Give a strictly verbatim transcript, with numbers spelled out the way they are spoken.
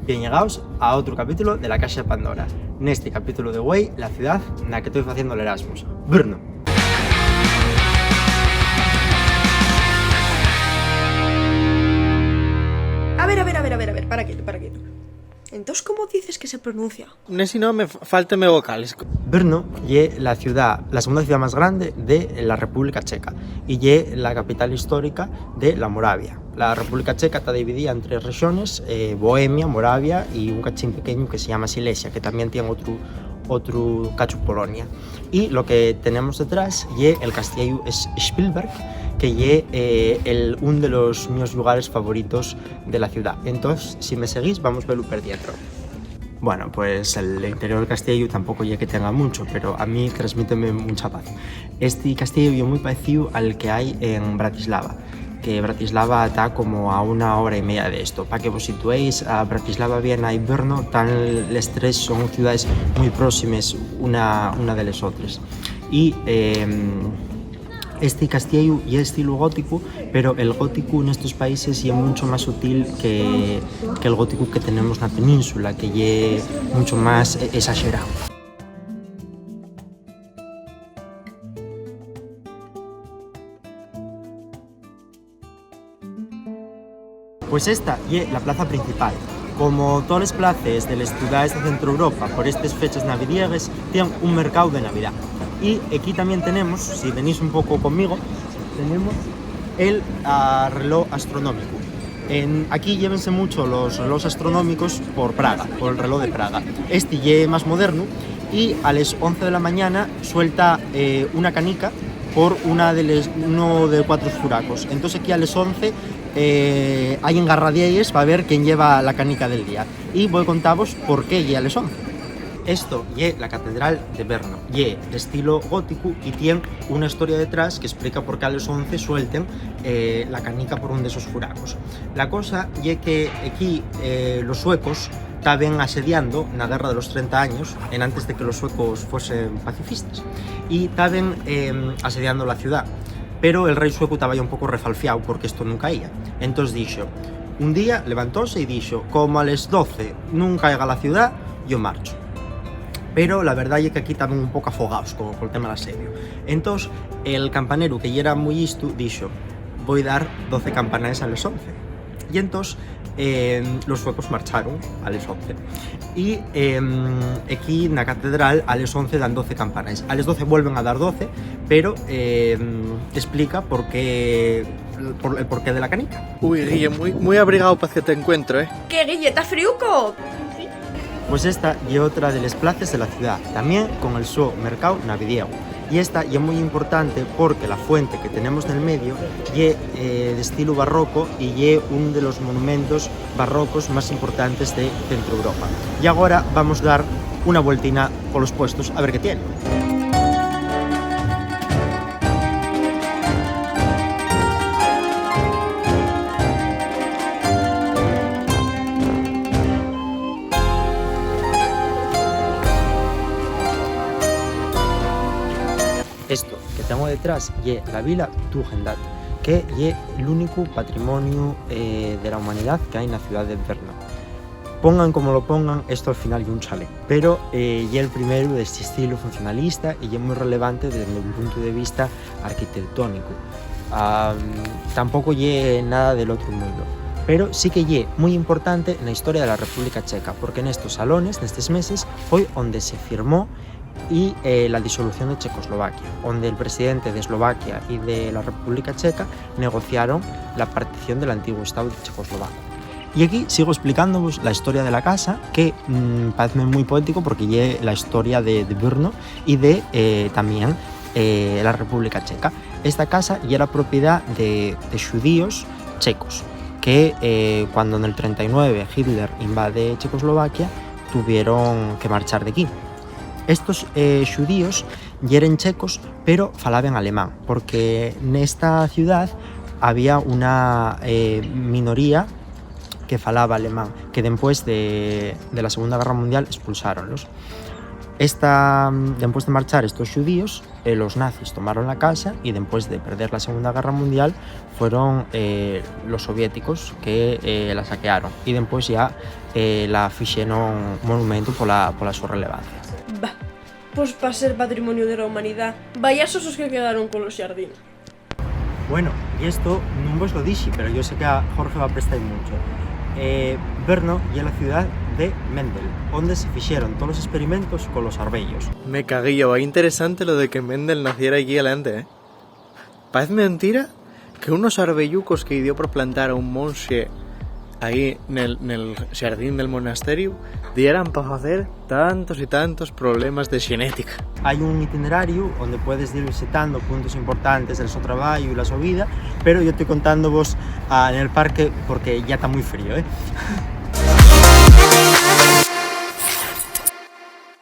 Bien llegaos a otru capítulo de La Caxa de Pandora. Nesti capítulo de güei, la ciudá na que toi faciendo l'Erasmus, Brno. A ver, a ver, a ver, a ver, a ver, para quieto, para quieto. Entós, ¿cómo dices que se pronuncia? Nesi nome f-, fálteme vocales. Brno ye la ciudá, la segunda ciudá más grande de la República Checa y ye la capital histórica de la Moravia. La República Checa ta dividida en tres rexones, eh, Bohemia, Moravia y un cachín pequeñu que se llama Silesia, que tamién tien otru, otru cachu Polonia. Y lo que tenemos detrás ye el castiellu S-, Spielberg, que ye, eh, el, un de los mios llugares favoritos de la ciudá. Entós, si me seguís, vamos velu per dientro. Bueno, pues el interior del castiellu tampoco ye que tenga muncho, pero a mí transmíteme muncha paz. Esti castiellu ye mui paecíu al que hai en Bratislava, que Bratislava ta como a una hora y media de esto. Pa que vos situéis, a Bratislava, Viena y Brno tán les tres, son ciudaes mui próximes una, una de les otres. Y, em, Esti castiellu ye estilu góticu, pero el góticu nestos países ye muncho más sutil que, que el góticu que tenemos na península, que ye muncho más e-, esaxerao. Pues esta ye la plaza principal. Como toles places de les ciudaes de Centroeuropa, por estes feches navidiegues, tien un mercáu de Navidá. Y equí tamién tenemos, si venís un poco conmigo, tenemos el, ah, reló astronómico. En, aquí llévense mucho los relós astronómicos por Praga, por el reló de Praga. Esti ye más modernu y a les once de la mañana suelta, eh, una canica por una de les, uno de cuatro furacos. Entós, aquí a les once, eh, hai engarradielles pa ver quién lleva la canica del día. Y voi contavos por qué ye a les once. Esto ye la Catedral de Brno. Ye d'estilo góticu y tien una historia detrás que esplica por qué a les once suelten, eh, la canica por un d'esos furacos. La cosa ye que equí, eh, los suecos taben asediando na Guerra de los Trenta Años, enantes de que los suecos fuesen pacifistes, y taben, em, asediando la ciudá. Pero el rei suecu taba ya un poco refalfiao porque esto nun caía. Entós dixo, un día levantóse y dixo: "Como a les doce nun caiga la ciudá, yo marcho". Pero la verdá ye que aquí taben un poco afogaos co-, col tema del asediu. Entós, el campaneru, que yera mui listu, dixo: "Voi dar doce campanaes a les once". Y entós, em, los suecos marcharon a les once. Y, em, equí na catedral a les once dan doce campanaes. A les doce vuelven a dar doce, pero, em, explica por qué, por, el porqué de la canica. Ui, Guille, mui, mui abrigao pa este encuentro, eh. ¿Qué, Guille, ta friuco? Pues esta ye otra de les places de la ciudá, tamién con el so mercáu navidiegu. Y esta ye mui importante porque la fuente que tenemos nel medio ye, eh, d'estilu barroco y ye un de los monumentos barrocos más importantes de Centroeuropa. Y agora vamos dar una vueltina polos puestos a ver qué tiene. Esto que tengo detrás ye la vila Tugendhat, que ye l'únicu patrimoniu, eh, de la humanidá que hai na ciudá de Brno. Pongan como lo pongan, esto al final ye un chalet, pero, eh, ye el primeru d'esti estilu funcionalista y ye mui relevante desde un puntu de vista arquitectónicu. Am, tampoco ye nada del otru mundu, pero sí que ye mui importante na historia de la República Checa, porque nestos salones, nestes meses, foi onde se firmó y, eh, la disolución de Checoslovaquia, onde el presidente de Eslovaquia y de la República Checa negociaron la partición del antiguo Estado checoslovaco. Y aquí sigo explicándovos la historia de la casa, que, mm, paezme mui poético porque ye la historia de, de Brno y de, eh, tamién, eh, la República Checa. Esta casa yera propiedá de, de xudíos checos que, eh, cuando nel trenta y nueve Hitler invade Checoslovaquia, tuvieron que marchar d'equí. Estos, eh, xudíos yeren checos, pero falaben alemán, porque nesta ciudá había una, eh, minoría que falaba alemán, que dempués de, de la Segunda Guerra Mundial expulsáronlos. Esta, mm, dempués de marchar estos xudíos, eh, los nazis tomaron la casa y dempués de perder la Segunda Guerra Mundial fueron, eh, los soviéticos que, eh, la saquearon y dempués ya, eh, la fixeron monumento pola, pola so relevancia. Bah, pues pa ser patrimonio de la humanidá, vaya sosos que quedaron con los xardines. Bueno, y esto nun vos lo dixi, pero yo sé que a Jorge va prestar mucho. Eh, Brno ye la ciudad de Mendel, onde se fixeron todos los experimentos con los arbellos. Me cagué yo, va interesante lo de que Mendel naciera allí adelante, ¿eh? Parece mentira que unos arbellucos que dio por plantar a un monxe ahí nel, nel xardín del monasterio dieran pa facer tantos y tantos problemas de xenética. Hai un itinerario onde puedes ir visitando puntos importantes del so trabayu y la so vida, pero yo estoy contándovos, ah, nel parque porque ya ta mui frío, ¿eh?